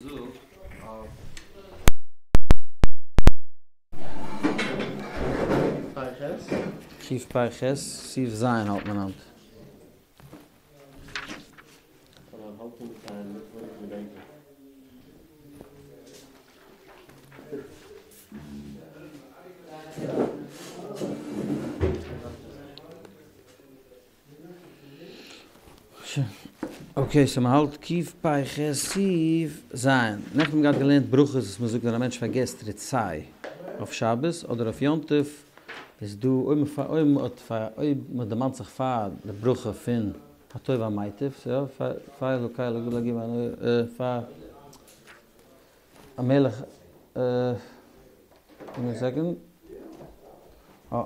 זאגט אויף פ ח. קפ ח, סעיף ז' האלט מען היינט. אקעי סאו מ'האלט קפ ח סעיף ז'. נעכטן האבן מיר געהאט געלערנט ברכות וואס מ'זאגט ווען א מענטש פארגעסט רצה אויף שבת אדער אויף יום טוב איז דא אויב אויב מ'דערמאנט זיך פאר די ברכה פון הטוב והמיטיב יא פאר הקל הגדול הגבור פאר המלך גיב מיר א סעקאנד. אה.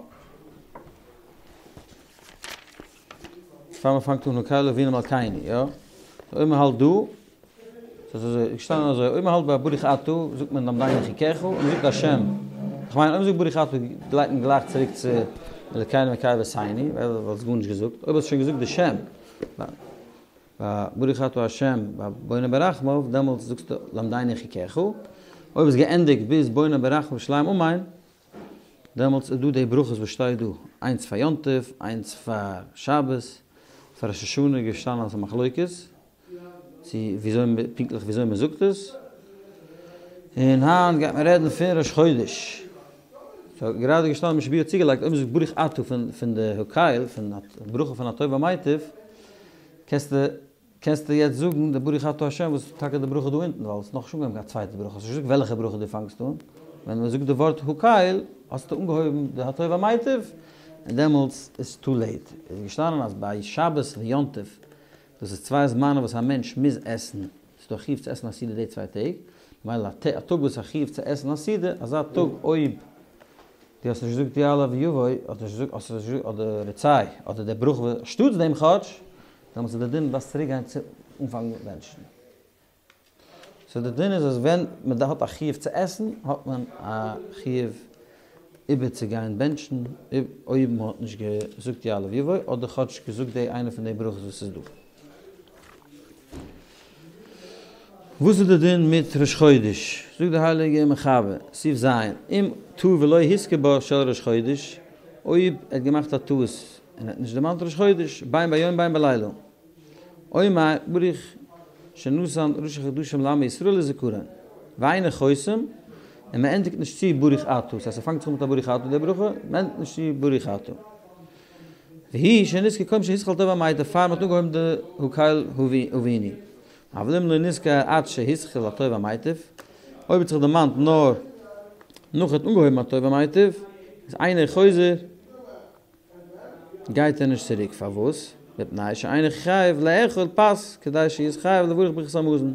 פאר מען פאנגט אן הקל אבינו מלכינו, יא? אויב מען האלט דא, ס'איז אזוי, איז געשטאנען אזוי, אויב מען האלט ביי ברוך אתה, זאגט מען למדני חוקיך, און מען זאגט השם. איך מיין אויב מען זאגט ברוך אתה, גייט מען גלייך צוריק צו אלקינו ואלקי אבותינו, ווייל האסט גארנישט געזאגט. אויב האסט שוין געזאגט די שם, ברוך אתה ה' בונה ברחמיו, דעמאלטס זאגסטו למדני חוקיך, אויב איז געענדיגט ביז בונה ברחמיו ושלם אמן, דעמאלטס איז דא די ברכות וואס שטייט דא, איינס פאר יום טוב, איינס פאר שבת, פאר ראש השנה איז געשטאנען אז ס'איז א מחלוקת, צו וויאזוי פונקטליך וויאזוי מ'זאגט עס, און היינט גייט מען רעדן פון ראש חודש. ס'איז גראדע געשטאנען משנה ברורה האט צוגעלייגט אויב מ'זאגט ברוך אתה פון די הקל, פון ברכה פון הטוב והמיטיב, קענסטו קענסטו יעצט זאגן די ברוך אתה ה' וואס איז טאקע די ברכה דא אונטן ווייל עס איז נאכנישט אנגעהויבן קיין צווייטע ברכה, האסט נישט געזאגט וועלכע ברכה דו פאנגסט אן, ווען מען זאגט די ווארט הקל האסטו אנגעהויבן די הטוב והמיטיב און דעמאלטס איז טו לעיט. איז געשטאנען אז ביי שבת ויום טוב דאס איז צוויי זמנים וואס א מענטש מוז עסן, ס'איז דא א חיוב צו עסן א סעודה די צוויי טעג, ממילא א טאג וואס איז א חיוב צו עסן א סעודה, אזא טאג אויב דו האסט נישט געזאגט יעלה ויבוא, האסט נישט געזאגט, האסט נישט געזאגט אדער רצה, אדער די ברכה אנשטאטס דעם כאטש, דעמאלטס איז די דין דארפסט צוריק גיין צו אנפאנגן בענטשן. סאו די דין איז אז ווען מען האט א חיוב צו עסן האט מען א חיוב איבערצוגיין בענטשן אויב מען האט נישט געזאגט יעלה ויבוא אדער כאטש געזאגט די איינע פון די ברכות וואס איז דא. וואס איז די דין מיט ראש חודש? זאגט די הייליגע מחבר, סעיף ז', אם טעה ולא הזכיר בה של ראש חודש, אויב ער האט געמאכט א טעות און ער האט נישט דערמאנט ראש חודש, בין ביום בין בלילה, אומר ברוך שנתן ראשי חדשים לעמו ישראל לזכרון, ואינו חותם, און מען ענדיגט נישט צו ברוך אתה, ס'הייסט ס'פאנגט זיך אן מיט א ברוך אתה די ברכה, מען ענדיגט נישט צו ברוך אתה. והוא שנזכר קודם שהתחיל הטוב והמיטיב פאר מ'האט אנגעהויבן די הקל אבינו. אבל אם לא נזכר עד שהתחיל הטוב והמיטיב, אויב האט זיך דערמאנט נאר נאך ער האט אנגעהויבן הטוב והמיטיב, איז אינו חוזר, גייט ער נישט צוריק, פארוואס? מפני שאינו חייב לאכול פת כדי שיתחייב לברך ברכת המזון.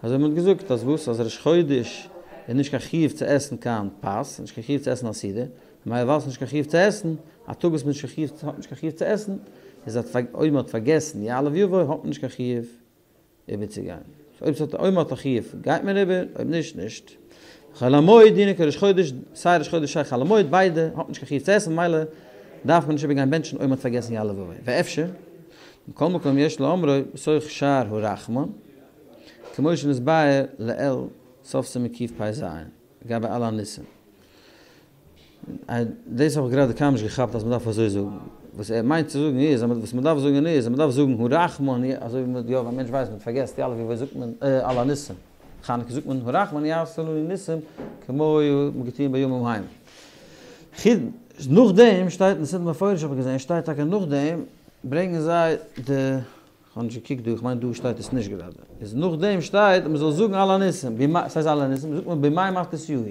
אזוי ווי מ'האט געזאגט אז וואס? אז ראש חודש איז נישט קיין חיוב צו עסן קיין פת, נישט קיין חיוב צו עסן א סעודה, ממילא ווייל ס'איז נישט קיין חיוב צו עסן, א טאג וואס מ'איז נישט קיין חיוב האט נישט קיין חיוב צו עסן, איז אז אויב מ'האט פארגעסן יעלה ויבוא האט מען נישט קיין חיוב איבערצוגיין. סאו אויב ס'האט אויב מ'האט א חיוב גייט מען איבער, אויב נישט נישט. חול המועד דינו כראש חודש, סיי ראש חודש סיי חול המועד ביידע האט מען נישט קיין חיוב צו עסן ממילא דארף מען נישט איבערגיין בענטשן אויב מ'האט פארגעסן יעלה ויבוא. ואפשר, מכל מקום יש לאומרו בתוך שאר הרחמן, כמו שנתבאר לעיל סוף סימן קפ"ז, לגבי על הניסים. דאס האב איך גראדע קיינמאל נישט געכאפט אז מ'דארף אזוי זאגן. וואס ער מיינט צו זאגן איז, וואס מ'דארף זאגן איז, אז מ'דארף זאגן הרחמן הוא, אזוי ווי מ'האט יא, ווען א מענטש ווייסט מ'פארגעסט יעלה ויבוא זאגט מען על הניסים. חנוכה זאגט מען הרחמן יעשה לנו ניסים כמו מ'האט געטון בימים ההם. נאכדעם שטייט אין סידור מפורש האב איך געזען שטייט טאקע נאכדעם ברענגען זיי די כ'האב נישט געקוקט דא, כ'מיין דא שטייט עס נישט גראדע. איז נאכדעם שטייט אז מ'זאל זאגן על הניסים, בימי, ס'הייסט על הניסים, זאגט מען בימי מתתיהו.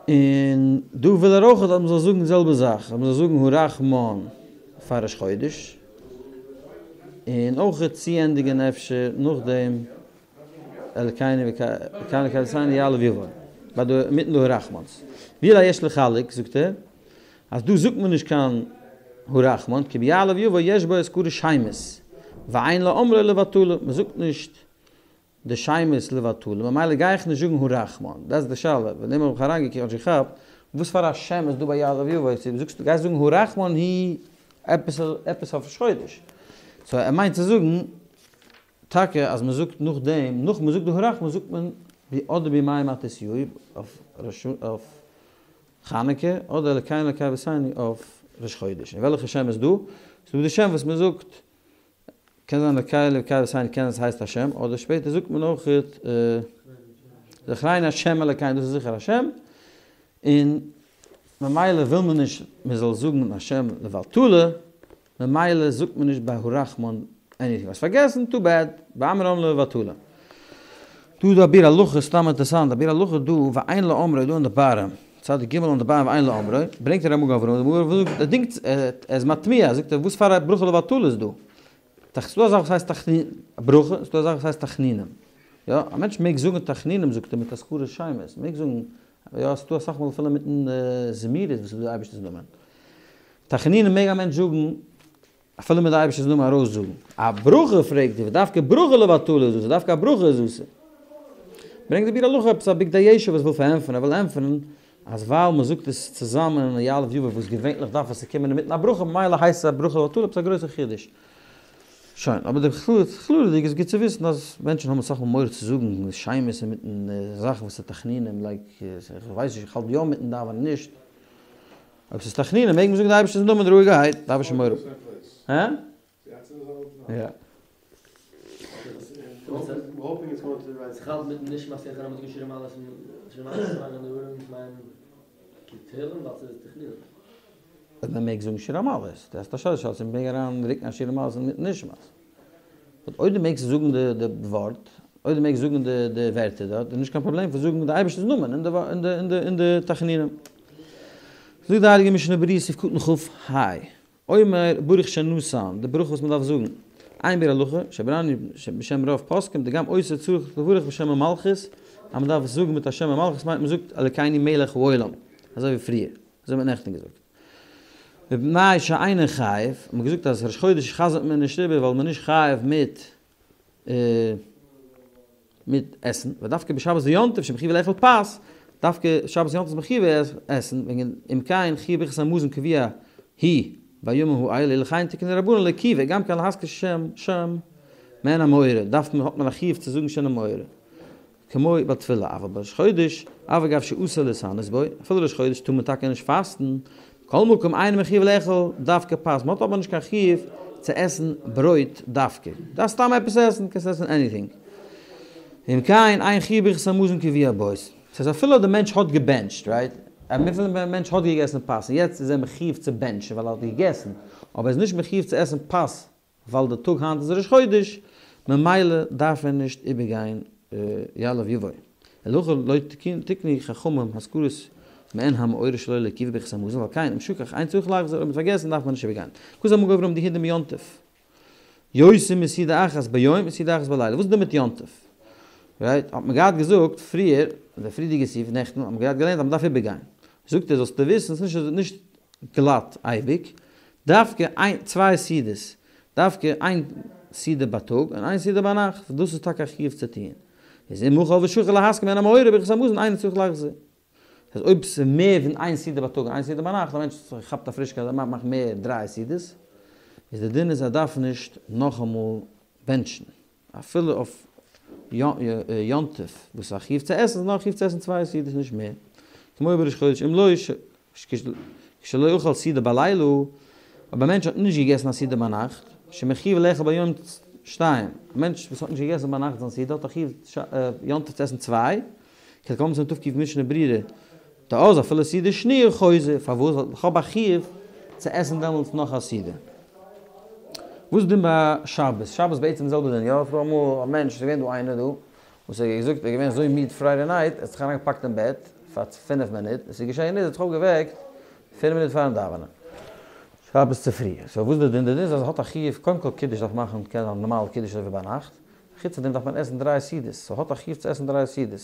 און דא וויל ער אויך אז מ'זאל זאגן די זעלבע זאך, אז מ'זאל זאגן הרחמן פאר ראש חודש, און אויך צוענדיגן אפשר נאכדעם אלקינו ואלקי אבותינו יעלה ויבוא, ביי די אינמיטן די הרחמן'ס. ואולי יש לחלק, זאגט ער, אז דא זאגט מען נישט קיין הרחמן, כי ביעלה ויבוא יש בו הזכרת שמות, ואין לאומרו לבטלה, מען זאגט נישט די שמות לבטלה, ממילא גיי איך נישט זאגן הרחמן, דאס איז די שאלה, וועגן דעם האב איך אריינגעקוקט, האב נישט געכאפט, וואס פאר א שם איז דא ביי יעלה ויבוא, צו דו זאגסט, גייסט זאגן הרחמן הוא עפעס עפעס אויף ראש חודש, סאו ער מיינט צו זאגן. טאקע אז מען זאגט נאכדעם, נאך מען זאגט די הרחמן זאגט מען אדער בימי מתתיהו אויף חנוכה, אדער אלקינו אלקי אבותינו אויף ראש חודש. און וועלכע שם איז דא? ס'איז דא די שם וואס מען זאגט, קען זיין אלקי אלקי אבותינו קען זיין ס'הייסט השם, אדער שפעטער זאגט מען אויך זכרנו השם אלקינו דאס איז זיכער השם, און ממילא וויל מען נישט מען זאל זאגן השם לבטלה, ממילא זאגט מען נישט ביי הרחמן עניטינג, האסט פארגעסן? טו בעד, ביי אמרם לבטלה. דא איז דא א ביאור הלכה, סתם אינטערסאנט, א ביאור הלכה דא, ואין לאומרו דא אין די בארעם, צדיק ג' אין די בארעם ואין לאומרו, ברענגט ער א מגן אברהם, די מגן אברהם זאגט, ער דינגט, ער איז מתמי', זאגט ער, וואס פאר א ברכה לבטלה איז דא? ס'איז דא א זאך וואס הייסט תחנונים, ברכה, ס'איז דא א זאך וואס הייסט תחנונים. יא, א מענטש מעג זאגן תחנונים זאגט ער מיט הזכרת שמות, מעג זאגן, יא, ס'איז דא אסאך מאל אפילו מיטן זמירות וואס איז דא די אייבערשטער'ס נאמען. תחנונים מעג א מענטש זאגן אפילו מיט די אייבערשטער'ס נאמען ארויסזאגן. א ברכה פרעגט ער, דווקא ברכה לבטלה איז אסור, דווקא א ברכה איז אסור. ברענגט די ביאור הלכה עפעס א בגדי ישע וואס וויל פארענטפערן, ער וויל ענטפערן אז ווייל מען זאגט עס צוזאמען אין יעלה ויבוא וואס געווענליך דארף עס צו קומען אינמיטן א ברכה ממילא הייסט עס א ברכה לבטלה, עפעס א גרויסע חידוש. שוין, אבער די כללית'דיג איז גוט צו וויסן אז מענטשן האבן אסאך מאל מורא צו זאגן שמות אינמיטן זאכן וואס איז תחנונים, like איך ווייס נישט איך האלט יא מיטן דאווענען נישט. אויב ס'איז תחנונים מעג מען זאגן די אייבערשטער'ס נאמען רואיגערהייט, דארף נישט מורא האבן. הא? אויב מען מעג זאגן שיר המעלות, דו האסט א שאלה צו מען מעג אריין רוקן א שיר המעלות אינמיטן נשמת. באט אויב דו מעגסט זאגן די ווארט, אויב דו מעגסט זאגן די ווערטער דארט, איז נישט קיין פראבלעם פון זאגן די אייבערשטער'ס נאמען אין די תחנונים. זאגט די הייליגע משנה ברורה סעיף קטן כ ה, אומר ברוך שנתן, די ברכה וואס מען דארף זאגן, עיין ביאור הלכה, שברני בשם רוב פוסקים, דגם אותו צריך לברך בשם ומלכות, אז מען דארף עס זאגן מיט א שם ומלכות מיינט מען זאגט אלקינו מלך העולם, אזוי ווי פריער, אזוי האט מען נעכטן געזאגט. מפני שאינו חייב, האט מען געזאגט אז ראש חודש חזר'ט מען נישט איבער ווייל מען איז נישט חייב מיט מיט עסן, ודווקא בשבת ויום טוב שמחויב לאכול פת, דווקא שבת ויום טוב איז מחויב עסן, וועגן אם כן חיוב ברכת המזון קבוע הוא בימים האלה, לכן תקנו רבנן לעיכובא, גם כן להזכיר שם שם מעין המאורע, דארף מען האט מען א חיוב צו זאגן שם המאורע. כמו בתפילה, אבל בראש חודש, אף על גב שאסור להתענות בו, אפילו ראש חודש טאר מען טאקע נישט פאסטן, מכל מקום אינו מחויב לאכול דווקא פת, מען האט אבער נישט קיין חיוב צו עסן ברויט דווקא, דארפסט סתם עפעס עסן, קענסט עסן anything. אם כן, אין חיוב ברכת המזון קבוע בו. ס'הייסט אפילו די מענטש האט געבענטשט, right? אפילו די מענטש האט געגעסן פת, און יעצט איז ער מחויב צו בענטשן ווייל ער האט געגעסן, אבער ער איז נישט מחויב צו עסן פת ווייל די טאג היינט איז ראש חודש, ממילא דארף ער נישט איבערגיין יעלה ויבוא. ולהכא לא תקנו חכמים הזכרת מעין המאורע שלא לעיכובא ברכת המזון, ועל כן אם שכח אין צריך לחזור, אויב מ'האט פארגעסן דארף מען נישט איבערגיין. כתב המגן אברהם דהוא הדין ביום טוב. יותר מסעודה אחת ביום וסעודה אחת בלילה. וואס איז דא מיט יום טוב? right? האט מען געהאט געזאגט פריער, אין די פריערדיגע סעיף נעכטן האט מען געהאט געלערנט אז מ'דארף איבערגיין. זאגט ער זאלסטו וויסן ס'איז נישט גלאט אייביג, דווקא איין צוויי סעודות, דווקא איין סעודה בייטאג און איין סעודה ביינאכט, דאס איז טאקע א חיוב צו טוען. איז אם אכל ושכח להזכיר מעין המאורע ברכת המזון אינו צריך לחזור. דאס הייסט אויב ס'איז מער פון איין סעודה בייטאג און איין סעודה ביינאכט, א מענטש האט זיך געכאפט א פרישקייט ער מאכט מער דריי סעודות, איז די דין איז ער דארף נישט נאכאמאל בענטשן. אפילו אויף יום טוב וואס איז א חיוב צו עסן, איז נאר א חיוב צו עסן צוויי סעודות נישט מער. כמו בראש חודש אם לא כשלא אכל סעודה בלילה, אויב א מענטש האט נישט געגעסן א סעודה ביינאכט, שמחויב לאכול ביום שתיים, א מענטש וואס האט נישט געגעסן ביינאכט זיין סעודה האט א חיוב יום טוב צו עסן צוויי, כלקמן סימן תק משנה ברורה, דאז אפילו סעודה שניה חוזר, פארוואס? ווייל איך האב א חיוב צו עסן דעמאלטס נאך א סעודה. וואס איז דין ביי שבת? שבת בעצם די זעלבע דין, יא? ס'דא אמאל א מענטש, ס'איז געווען דא איינער דא, וואס ער האט געזאגט ער איז געווען אזוי מיד Friday night, ער האט זיך אריינגעפאקט אין בעט פאר פינף מינוט, און ס'איז געשען איז ער האט זיך אויפגעוועקט פינף מינוט פארן דאווענען שבת צופרי. so וואס איז די דין? די דין איז אז ער האט א חיוב, קודם כל קידוש דארף מען מאכן, קען זיין נארמאל קידוש אזוי ווי ביינאכט, חוץ פון דעם דארף מען עסן דריי סעודות, so האט א חיוב צו עסן דריי סעודות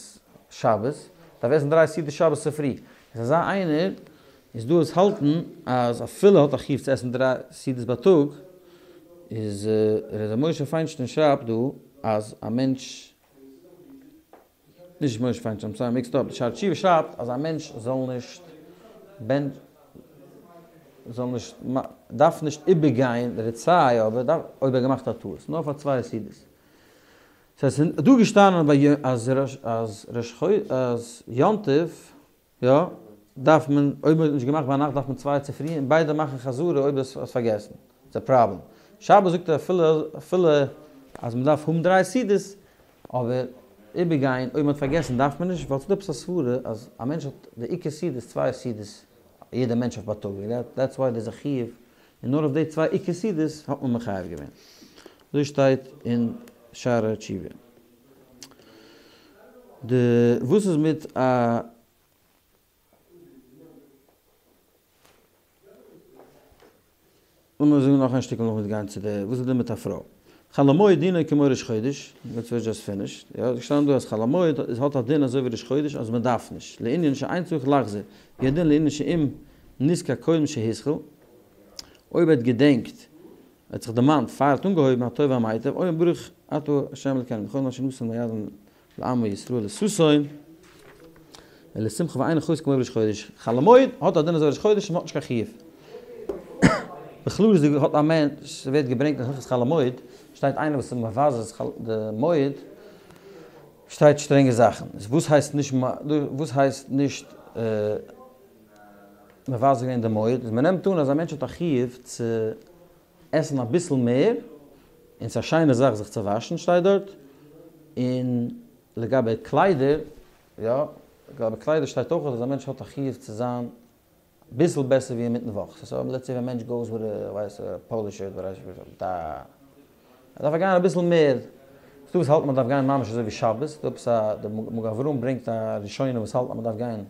שבת, דארף עסן דריי סעודות שבת צופרי, איז אזא איינער איז דא וואס האלטן אז אפילו האט א חיוב צו עסן דריי סעודות בייטאג, איז ר' משה פיינשטיין שרייבט דא אז א מענטש, נישט משה פיינשטיין, I'm sorry mixed up, די שערי תשובה שרייבט אז א מענטש זאל נישט זאל נישט דארף נישט איבערגיין רצה אבער אויב ער האט געמאכט א טעות, נאר פאר צוויי סעודות. ס'איז דא געשטאנען ביי אז אז ראש חודש אז יום טוב יא דארף מען אויב מ'האט נישט געמאכט ביינאכט דארף מען צוויי צופרי און ביידע מאכן חזרה אויב האסט פארגעסן. ס'איז א פראבלעם. שבת זאגט ער אפילו אפילו אז מ'דארף האבן דריי סעודות אבער איבערגיין אויב מ'האט פארגעסן דארף מען נישט ווייל ס'איז דא עפעס א סברה אז א מענטש האט די עיקר סעודה איז צוויי סעודות יעדע מענטש אויף בייטאג דעטס וויי דער'ס א חיוב און נאר אויף די צוויי עיקר סעודות האט מען מחייב געווען. אזוי שטייט אין שערי תשובה. די וואס איז מיט א. לאמיר זאגן נאך איין שטיקל נאכן גיין צו די וואס איז דא מיט א פרוי. חול המועד דינו כמו ראש חודש, דעטס וואט דזשאסט פינישד, יא, איז געשטאנען דא אז חול המועד איז האט א דין אזוי ווי ראש חודש אז מען דארף נישט, לענין שאין צריך לחזור, והוא הדין לענין שאם נזכר קודם שהתחיל, אויב ער האט געדענקט, ער האט זיך דערמאנט פאר ער האט אנגעהויבן הטוב והמיטב, אומר ברוך אתה ה' אלקינו מלך העולם אשר נתן מועדים לעמו ישראל לששון ולשמחה ואינו חוזר כמו בראש חודש, חול המועד האט א דין אזוי ווי ראש חודש און מ'האט נישט קיין חיוב. בכללות האט א מענטש, ס'ווערט געברענגט אין הלכות חול המועד, שטייט איינער וואס איז מבזה די מועד, שטייט שטרענגע זאכן, איז וואס הייסט נישט וואס הייסט נישט מבזה געווען די מועד, איז מ'נעמט אן אז א מענטש האט א חיוב צו עסן אביסל מער, און ס'איז א שיינע זאך זיך צו וואשן שטייט דארט, און לגבי קליידער, יא, לגבי קליידער שטייט אויך אז א מענטש האט א חיוב צו זיין אביסל בעסער ווי אינמיטן וואך, סאו לעטס סעי א מענטש גאוס וויט א ווייסע פאלא שירט מיט א, ער דארף גיין אביסל מער, ס'דא וואס האלטן מ'דארף גיין ממש אזוי ווי שבת, ס'דא עפעס א, די מגן אברהם ברענגט א ראשונים וואס האלטן אז מ'דארף גיין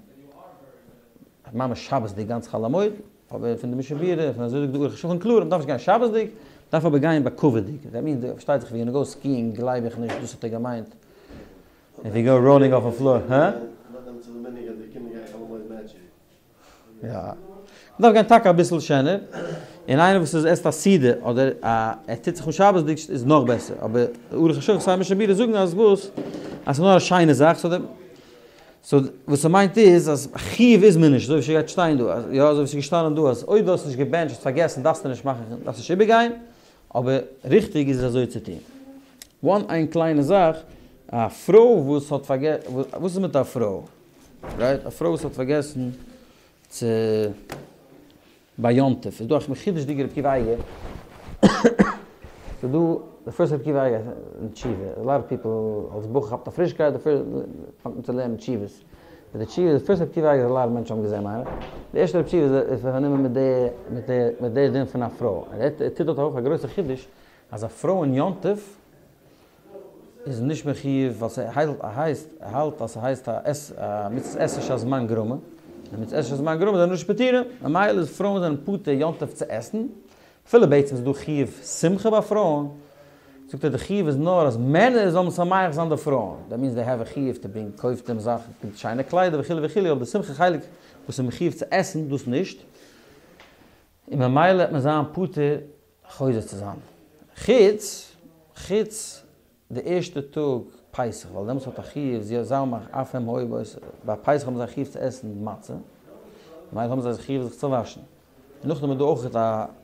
ממש שבת'דיג גאנץ חול המועד, אבער פון די משנה ברורה, פון אזוי זאגט די ערוך השולחן קלאר, מ'דארף נישט גיין שבת'דיג, מ'דארף אבער גיין בכבוד'דיג, דעט מיענס פארשטייט זיך ווען יו גאו סקיאינג גלייב איך נישט דאס האט ער געמיינט, איף יו גאו ראולינג אויפן פלאר, הא? יא. מ'דארף גיין טאקע אביסל שענער, און איינער וואס איז עסט א סעודה אדער א ער טוט זיך אן שבת'דיג איז נאך בעסער, אבער די ערוך השולחן סיי משנה ברורה זאגן אז וואס? אז ס'איז נאר א שיינע זאך, סאו די. סאו וואס ס'מיינט איז אז חיוב איז מען נישט, אזוי ווי ס'גייט שטיין דא, יא אזוי ווי ס'איז געשטאנען דא אז אויב דו האסט נישט געבענטשט האסט פארגעסן דארפסטו נישט מאכן דארפסט נישט איבערגיין, אבער ריכטיג איז עס אזוי צו טון. וואן איין קליינע זאך, א פרוי וואס האט פארגע וואס איז מיט א פרוי? רייט? א פרוי וואס האט פארגעסן צו. ביי יום טוב איז דא א מחודש'דיגער רבי עקיבא אייגער, ס'איז דא די פירסט רבי עקיבא אייגער אין תשובה, א לאט אוו פיפל אלס בחור כאפט א פרישקייט די פירסט פאנגט מען צו לערנען תשובות, די תשובה די פירסט רבי עקיבא אייגער א לאט אוו מענטשן האבן געזען מיין איך, די ערשטע רבי עקיבא איז פארנומען מיט די מיט די מיט די דין פון א פרוי, און ער טוט דארט אויף א גרויסע חידוש אז א פרוי אין יום טוב איז נישט מחיוב ווייל ס'הייסט, ער האלט אז ס'הייסט א מצות עשה שהזמן גרמא, און מצות עשה שהזמן גרמא זענען נישט פטורים, ממילא איז פרויען זענען פטור יום טוב צו עסן, אפילו בעצם איז דא חיוב שמחה ביי פרויען, זאגט ער די חיוב איז נאר אז מענער זאלן משמח זיין די פרויען, דעט מיענס דעי העוו א חיוב טו ברינג קויפט דעם זאך, שיינע קליידער וכו' וכו', אבער די שמחה חלק וואס איז מחיוב צו עסן דאס נישט, און ממילא וועט מען זיין פטור חוזר צו זיין. חוץ, חוץ די ערשטע טאג פסח, ווייל דעמאלטס האט א חיוב, זיי זאלן מאכן אף הם היו בו, ביי פסח האבן זיי א חיוב צו עסן מצה, ממילא האבן זיי א חיוב זיך צו וואשן. און נאכדעם איז דא אויך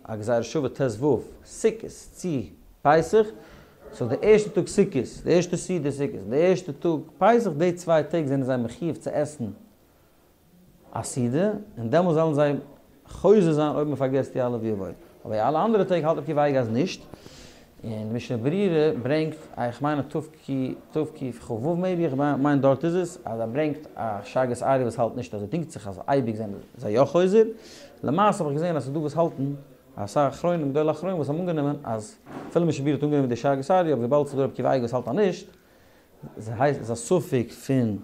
א גזירה שווה ט ו, סוכות צו פסח, סאו די ערשטע טאג סוכות, די ערשטע סעודה סוכות, די ערשטע טאג פסח, די צוויי טעג זענען זיי מחיוב צו עסן א סעודה, און דעמאלס זאלן זיי חוזר זיין אויב מען פארגעסט יעלה ויבוא. אבער אלע אנדערע טעג האלט רבי עקיבא אייגער אז נישט. און די משנה ברורה ברענגט, איך מיין אין תקכ ו מעיבי, איך מיין דארט איז עס, אז ער ברענגט א שאגת אריה וואס האלט נישט אזוי, דינגט זיך אז אייביג זענען זיי יא חוזר. למעשה האב איך געזען אז ס'איז דא וואס האלטן, אסאך אחרונים, גדולי האחרונים וואס האבן אנגענומען אז אפילו משנה ברורה האט אנגענומען די שאגת אריה, אבער וויבאלד ס'איז דא רבי עקיבא אייגער וואס האלט אז נישט, ס'הייסט איז א ספק פון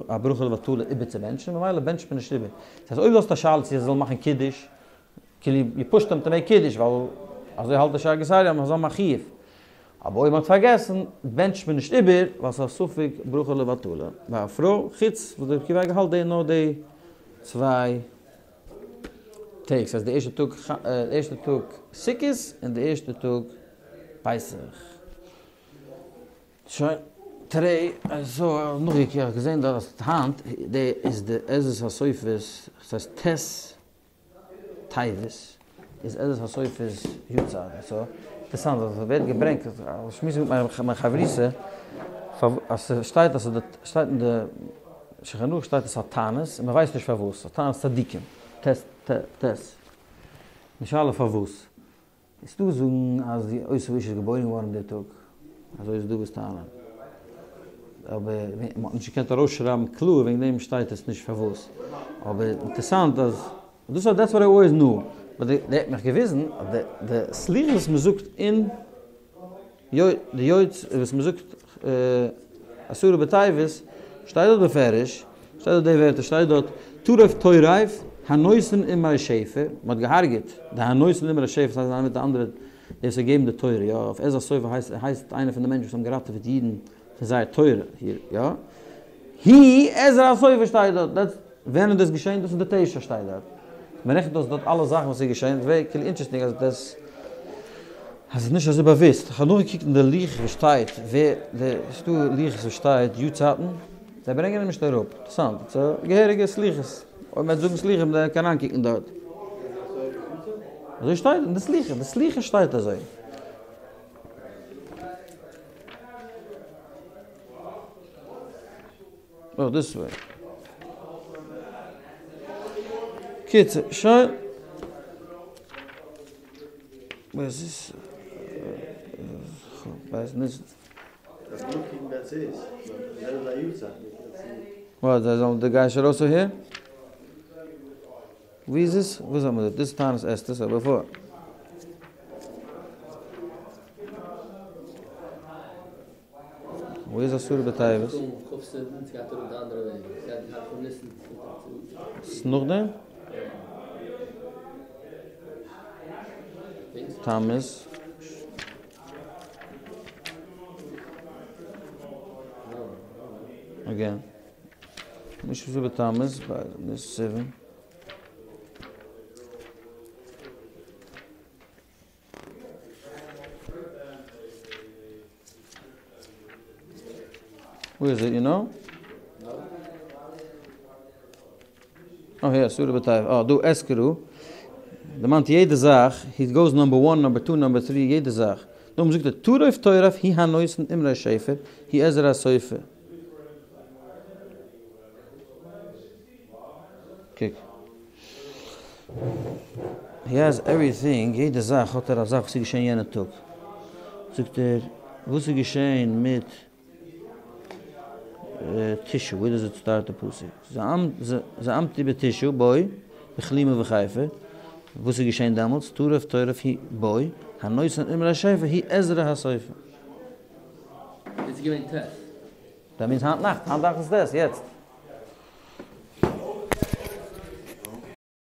א ברכה לבטלה איבערצובענטשן, ממילא בענטשט מען נישט איבער. דאס הייסט אויב דו האסט א שאלה צו ער זאל מאכן קידוש, כאילו יו פושט אים טו מעיק קידוש ווייל אזוי האלט די שאגת אריה אז מען זאל מאכן חיוב. אבער אויב מען האט פארגעסן בענטשט מען נישט איבער ווייל ס'איז א ספק ברכה לבטלה ביי א פרוי, חוץ וואס רבי עקיבא אייגער האלט די נאר די צוויי טעג, ס'הייסט די ערשטע טאג די ערשטע טאג סוכות און די ערשטע טאג פסח. שוין, תראה, אזוי האב איך נאכגעקוקט, איך האב געזען דארט אז היינט די איז די עזרת הסופר'ס, ס'הייסט ט' טבת, איז עזרת הסופר'ס יארצייט, סאו, אינטערעסאנט אז עס ווערט געברענגט, איך שמועס מיט מיין חברותא. אז ס'שטייט אז ס'שטייט אין די שולחן ערוך שטייט עס א תענית און מ'ווייסט נישט פארוואס, א תענית צדיקים, ט ט ט. די שאלה פארוואס. איז דא וואס זאגן אז די אותו האיש איז געבוירן געווארן די טאג, אזוי איז דא וואס טענה'ן, אבער מען האט נישט געקענט ארויסשרייבן קלאר וועגן דעם שטייט עס נישט פארוואס, אבער אינטערסאנט אז דאס איז דעטס וואט איי אלוועיס נו, באט דער האט מיך געוויזן אז די די סליחות וואס מען זאגט אין די יוצ וואס מען זאגט עשרה בטבת שטייט דארט בפירוש, שטייט דארט די ווערטער, שטייט דארט טרוף טורף הנותן אמרי שפר, מען האט געהארגעט די הנותן אמרי שפר, ס'הייסט איינער מיט די אנדערע די וואס האט געגעבן די תורה, יא, אויף עזרא הסופר הייסט הייסט איינער פון די מענטשן וואס האבן געראטעוועט אידן פון זייער תורה, יא, הוא עזרא הסופר שטייט דארט, דעטס ווען איז דאס געשען? דאס איז די תשע שטייט דארט. מען רעכנט אויס דארט אלע זאכן וואס איז געשען, איטס ווערי כאילו אינטערעסטינג אז דאס אז עס איז נישט אזוי באוויסט. איך האב נאכגעקוקט אין די לוחות וואס שטייט ווער די ס'איז דא לוחות וואס שטייט יארצייטן, זיי ברענגען אים נישט אראפ. אינטערעסאנט. ס'איז א געהעריגע סליחות. אויב מען וועט זאגן סליחות מען קען אריינקוקן דארט. אזוי שטייט אין די סליחות, די סליחות שטייט אזוי. אה, דיס וועי. קיצור, שוין. וואס איז? כ'ווייס נישט. וואט, זיי זאלן די גייסט ארויס אהער? ווי איז עס? וואס האט מען דא? דאס איז תענית אסתר, סאו בעפאר. וואו איז עשרה בטבת? ס'איז נאכדעם? תמוז. אגעין. נישט עשרה בתמוז, נישט סיוון. וואו איז איט, יו נאו? אה היר, עשרה בטבת, אה דא אזכרה, דערמאנט יעדע זאך, הי גאוס נאמבער וואן, נאמבער טו, נאמבער טרי, יעדע זאך. נאכדעם זאגט ער, טרוף טורף הוא הנותן אמרי שפר, הוא עזרא הסופר. קוק. הי העז עווריטינג, יעדע זאך האט ער א זאך וואס איז געשען יענע טאג. זאגט ער, וואס איז געשען מיט תשעה, ווער דאז איט סטארט די פסוק? זעמתי בתשעה בו בכלימה וחפר, וואס איז געשען דעמאלטס? טרוף טורף הוא בו, הנותן אמרי שפר הוא עזרא הסופר. דאס איז געווען ט'. דעט מינס היינט נאכט, היינט נאכט איז ט', יעצט.